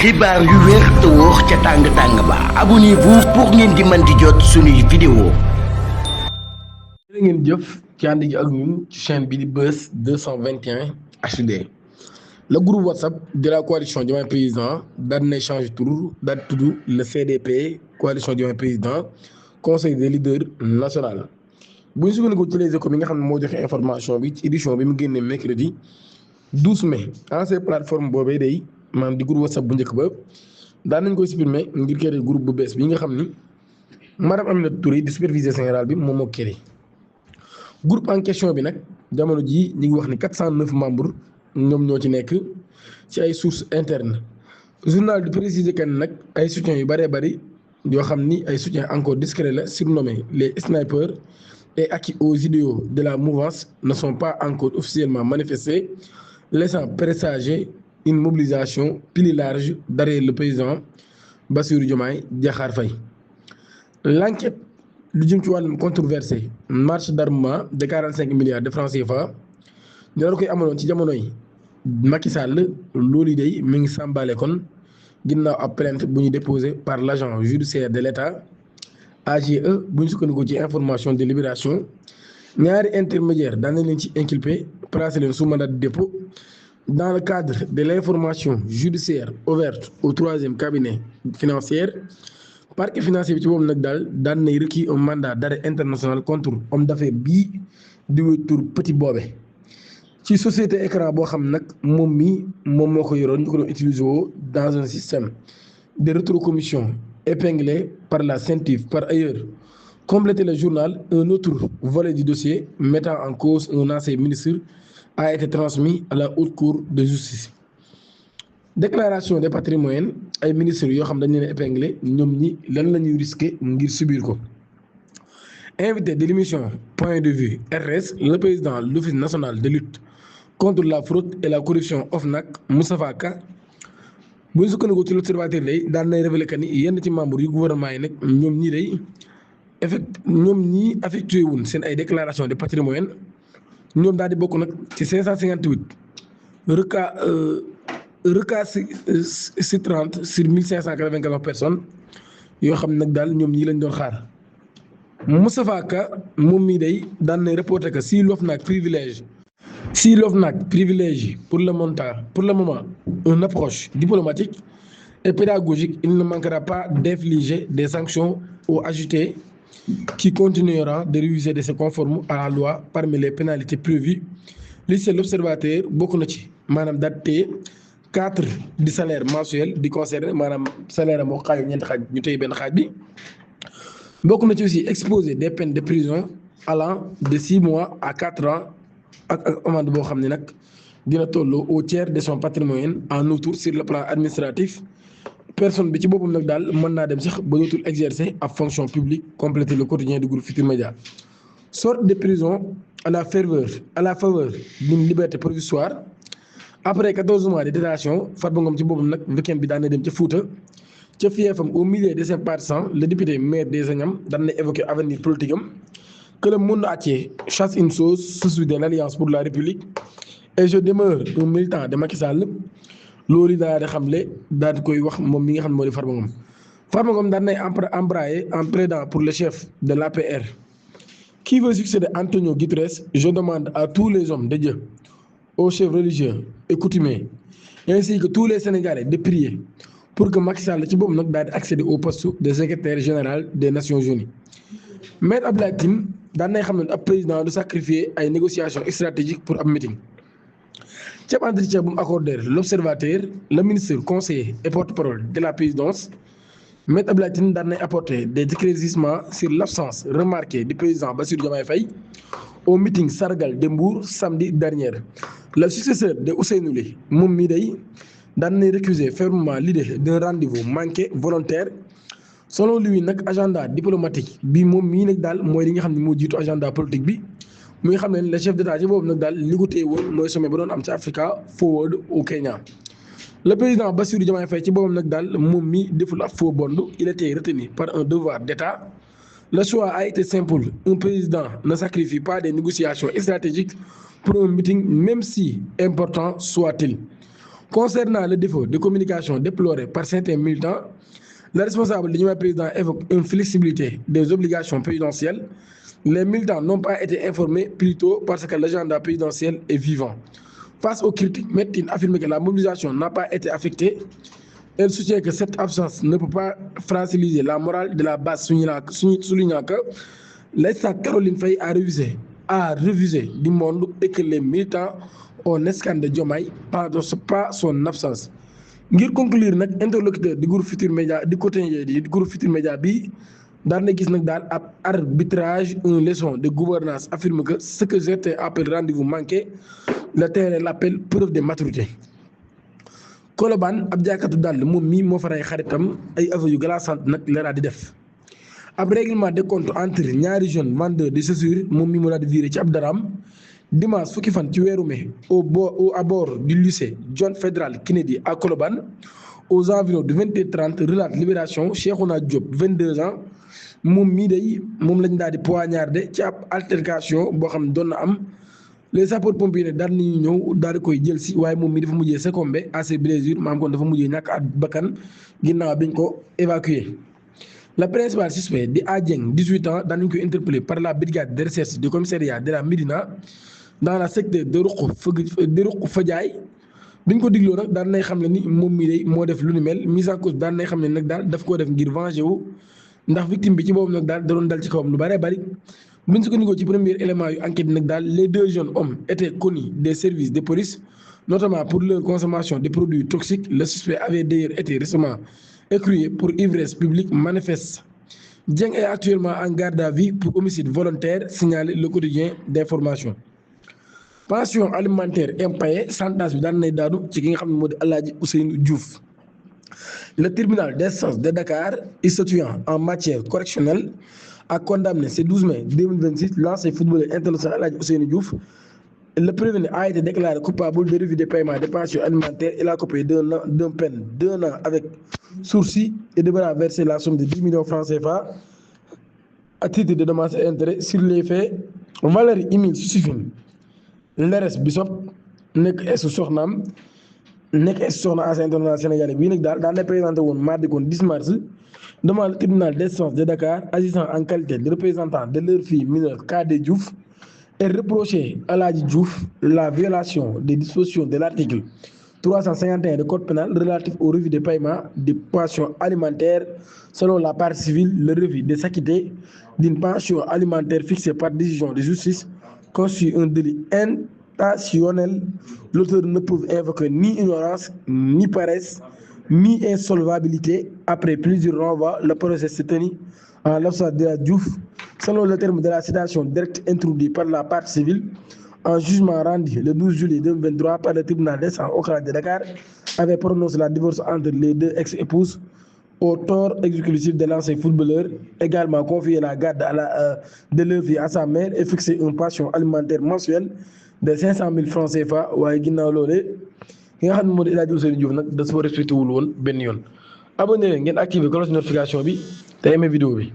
xibaar yu wér te wóor ca tàng ba abonnez-vous pour ngeen di mën di jot suñuy vidéo. jërë ngeen jëf ci ànd gi ak ñun ci chaîne bi di Buzz 221 HD. Le groupe WhatsApp de la coalition Diomaye Président daal dina changer tour daal di tudd le CDP coalition Diomaye Président conseil des leaders national. bu ñu sukkandiku ci Les Échos bi nga xam ne moo joxe information bi ci édition bi mu génnee mercredi 12 mai ancien plateforme boobee day maanaam di groupe WhatsApp bu njëkk ba daan nañ koy supprimer ngir créer groupe bu bees bi nga xam ni madame Aminata Touré di superviseur général bi moom moo créé groupe en question bi nag jamono jii ñu ngi wax ni 409 membres ñoom ñoo ci nekk ci ay sources internes journal di préciser que nag ay soutiens yu bëree bëri yoo xam ni ay soutiens encore discrets la surnommés les snipers et acquis aux idéaux de la mouvance ne sont pas encore officiellement manifestés, laissant présager une mobilisation plus large derrière le président Bassirou Diomaye Diakhar Faye. L'enquête lu jëm ci wàllum controversé marche d'armement de 45 milliards de francs CFA ñu war koy amaloon ci jamonoy Macky Sall loolu day mi ngi sàmbaale kon ginnaaw ab plainte bu ñu déposé par l'agent judiciaire de l'État AGE bu ñu sukkandiku ci information de libération ñaari intermédiaire daan nañ leen ci inculpé placé leen sous mandat de dépôt dans le cadre de l'information judiciaire ouverte au troisième cabinet financier. Parquet financier bi ci boobu nag daan nay requis un mandat d'arrêt international contre homme d'affaires bii di tur Petit Bobé ci société écran boo xam nag moom moo ko yoroon ñu ko doon utiliser woo dans un système de rétrocommission épinglé par la CENTIF. Par ailleurs, compléter le journal, un autre volet du dossier mettant en cause un ancien ministre a été transmis à la haute cour de justice. Déclaration de patrimoine ay ministres yoo xam dañ leen épinglé ñoom ñi lan la ñuy risqué ngir subir ko. Invité de l'émission Point de vue RS, le président de l'Office national de lutte contre la fraude et la corruption OFNAC Moustapha Ka bu ñu sukkandiku ci l'Observateur day daan nay révélé que ni yenn ci membres yu gouvernement yi nag ñoom ñii affectué wuñ seen ay déclaration de patrimoine ñoom daal di bokk nag ci 558 recalcitrantes sur 1594 personnes yoo xam nag daal ñoom ñii lañ doon xaar. Moustapha Ka moom mii day daan nay reporté que si l'OFNAC privilège pour le moment une approche diplomatique et pédagogique, il ne manquera pas d'infliger des sanctions aux agités qui continueront de refuser de se conformer à la loi parmi les pénalités prévues. Li c'est l'Observateur bokk na ci maanaam daté 4 di salaire mensuel di concerné maanaam salaire moo xaaju ñeenti xaaj ñu tey benn xaaj bi bokk na ci aussi exposé des peines de prison allant de 6 mois à 4 ans ak amende boo xam ne nag dina tolloo au tiers de son patrimoine. En outre, sur le plan administratif personne bi ci boppam nag daal mën naa dem sax ba dootul exercer ab fonction publique. Compléter le quotidien du groupe Futurs Médias. Sortie de prison à la faveur d'une liberté provisoire après 14 mois de détention. Farba Ngom ci boppam nag week-end bi daan na dem ca Fouta ca fiefam au milieu de ses partisans. Le député maire des Agnam daan na évoquer avenir politique am que le monde entier chasse une chose, celui de l'Alliance pour la République, et je demeure un militant de Macky Sall. Loolu daal di xamle daal di koy wax moom mi nga xam ne moo di Farba Ngom. Farba Ngom daan nay embrayer en plaidant pour le chef de l'APR qui veut succéder Antonio Guterres. Je demande à tous les hommes de Dieu, aux chefs religieux et coutumiers, ainsi que tous les Sénégalais de prier pour que Macky Sall ci boobu nag daal di accéder au poste de secrétaire général des Nations Unies. Maître Abdoulaye Tine daan nay xam ne ab président du sacrifier ay négociations stratégiques pour ab meeting. ci ab entretien bu mu accordé l'Observateur, le ministre conseiller et porte-parole de la présidence Maître Abdoulaye Tine daan nay apporter des éclaircissements sur l'absence remarquée du président Bassirou Diomaye Faye au meeting sargal de Mbour samedi dernier. Le successeur de Ousseynou Ly moom mii day daan nay récuser fermement l'idée d'un rendez-vous manqué volontaire. Selon lui nag agenda diplomatique bi moom mii nag daal mooy li nga xam ne moo jiitu agenda politique bi muy xam ne le chef d'état ci boobu nag daal li ko téye woon mooy sommet ba doon am ci Africa Forward au Kenya. Le président Bassirou Diomaye Faye ci boobam nag daal moom mi deful ab faux bond, il était retenu par un devoir d'état. Le choix a été simple, un président ne sacrifie pas des négociations stratégiques pour un meeting même si important soit-il. Concernant le défaut de communication déploré par certains militants, le responsable du président évoque une flexibilité des obligations présidentielles. Les militants n'ont pas été informés plus tôt parce que l'agenda présidentiel est vivant. Face aux critiques, Metin affirme que la mobilisation n'a pas été affectée. Elle soutient que cette absence ne peut pas fragiliser la morale de la base, soulignant que l'État Caroline Faye a refusé du monde et que les militants ont escandé Diomaye pas son absence. Ngir conclure nag interlocuteur du groupe Futurs Médias du côté du groupe Futurs Médias bi daan na gis nag daal ab arbitrage une leçon de gouvernance affirme que ce que certains appellent rendez-vous manqué le terrain l'appelle preuve de maturité. Colobane ab jaaykatu dàll moom mii moo fa rey xaritam ay aveux yu glaçante nag la daal di def ab règlement de compte entre ñaari jeunes vendeurs de chaussures moom mii mu daal di viré ci ab daraam dimanche fukki fan ci weeru mai à bord du lycée John Fédéral Kennedy à Colobane aux environs de 20h30 relate Libération Cheikhouna Diop 22 ans moom mii day moom lañ daal di poignardé ci ab altercation boo xam ne doon na am les sapeurs-pompiers ne daal nañu ñëw daal di koy jël si waaye moom mii dafa mujjee succombé à ses blessures maam kon dafa mujjee ñàkk at bakkan ginnaaw biñ ko évacué. Le principal suspect di A Dieng 18 ans daan nañu koy interpellé par la brigade de recherche du commissariat de la Médina dans le secteur de Ruq Fadiaye biñ ko digloo nag daan nay xam ne ni moom mii day moo def lu ni mel mise en cause daan nay xam ne nag daal daf koo def ngir venger wu ndax victime bi ci boobu nag daal da doon dal ci kawam lu bëree bëri buñ sukkandikoo ci premier élément yu enquête nag daal les deux jeunes hommes étaient connus des services de police notamment pour leur consommation de produits toxiques. Le suspect avait d'ailleurs été récemment écroué pour ivresse publique manifeste. Dieng est actuellement en garde à vue pour homicide volontaire, signalé le quotidien d'information. Pension alimentaire impayée chantage bi daan nay daanu ci ki nga xam ne moo di Alaaji Ousseynou Diouf. Le tribunal d'instance de Dakar statuant en matière correctionnelle a condamné ce 12 mai 2026 l'ancien footballeur international Alaaji Ousseynou Diouf. Le prévenu a été déclaré coupable de refus de paiement des pensions alimentaires. Il a coupé d'une peine d'1 an avec sursis et devra verser la somme de 10 millions francs CFA à titre de dommages et intérêts sur les faits. Valérie Émile Suffine Leres Bissop nekk esu soxnaam nekk esu soxna ancien international sénégalais bii nag daal na présenté woon mardi kon 10 mars devant le tribunal d'instance de Dakar agissant en qualité de représentant de leur fille mineure Kadé Diouf et reproché à Alaaji Diouf la violation des dispositions de l'article 351 du code pénal relatif au refus de paiement des pensions alimentaires. Selon la partie civile, le refus de s'acquitter d'une pension alimentaire fixée par décision de justice constitue un délit intentionnel. L'auteur ne peut invoquer ni ignorance, ni paresse, ni insolvabilité. Après plusieurs renvois, le procès s'est tenu en l'absence de la Diouf. Selon le terme de la citation directe introduite par la partie civile, un jugement rendu le 12 juillet 2023 par le tribunal d'instance au Grand de Dakar avait prononcé la divorce entre les deux ex-épouses au tort exclusif de l'ancien footballeur, également confié la garde de leur fille à sa mère et fixé une pension alimentaire mensuelle de 500 000 francs CFA. waaye ginnaaw loolee ki nga xam ne moo di El Hadji Ousseynou Diouf nag da soo respecté wul woon benn yoon. Abonné leen ngeen activé cloche notification bi te aimé vidéo bi.